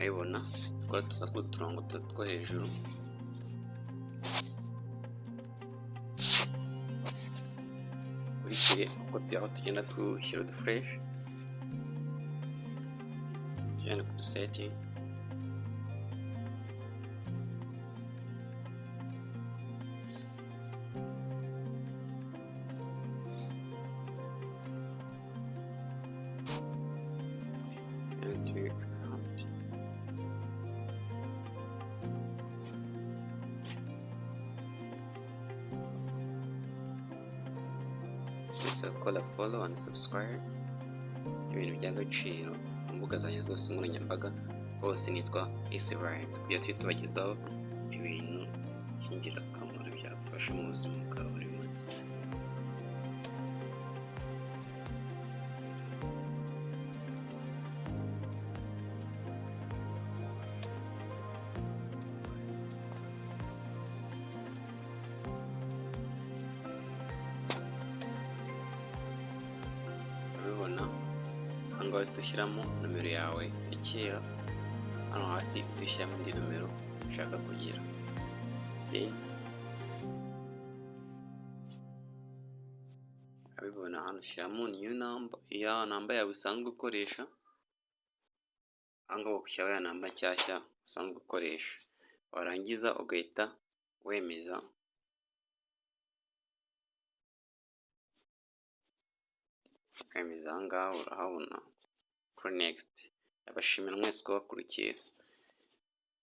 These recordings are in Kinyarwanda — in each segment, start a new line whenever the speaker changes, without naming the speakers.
Urabibona, tukora tuza kuri uturongo tatu two hejuru. Ukurikire uko aho tugenda dushyira udufureshi, tugenda kuri setting. Enter account. Ndetse gukora follow and subscribe, ibintu by'agaciro. Ku mbuga zanjye zose nkoranyambaga hose nitwa Israel, kugira tujye tubagezaho ibintu by'ingirakamaro byagufasha mu buzima bwa buri munsi. Urabibona, aha ngaha uhita ushyiramo nomero yawe ya kera, hano hasi uhita ushyiramo indi nomero ushaka kugira. Then urabibona, hano ushyiramo new number, ya namba yawe usanzwe ukoresha. Aha ngaha ugashyiraho ya namba nshyashya usanzwe ukoresha, warangiza ugahita wemeza. Ukemeza aha ngaha, urahabona kuri next. Ndabashimira mwese kubakurikiye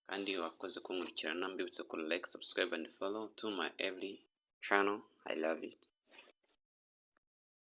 kandi wakoze kunkurikirana. Mbibutsa ko like, subscribe and follow to my every channel. I love it.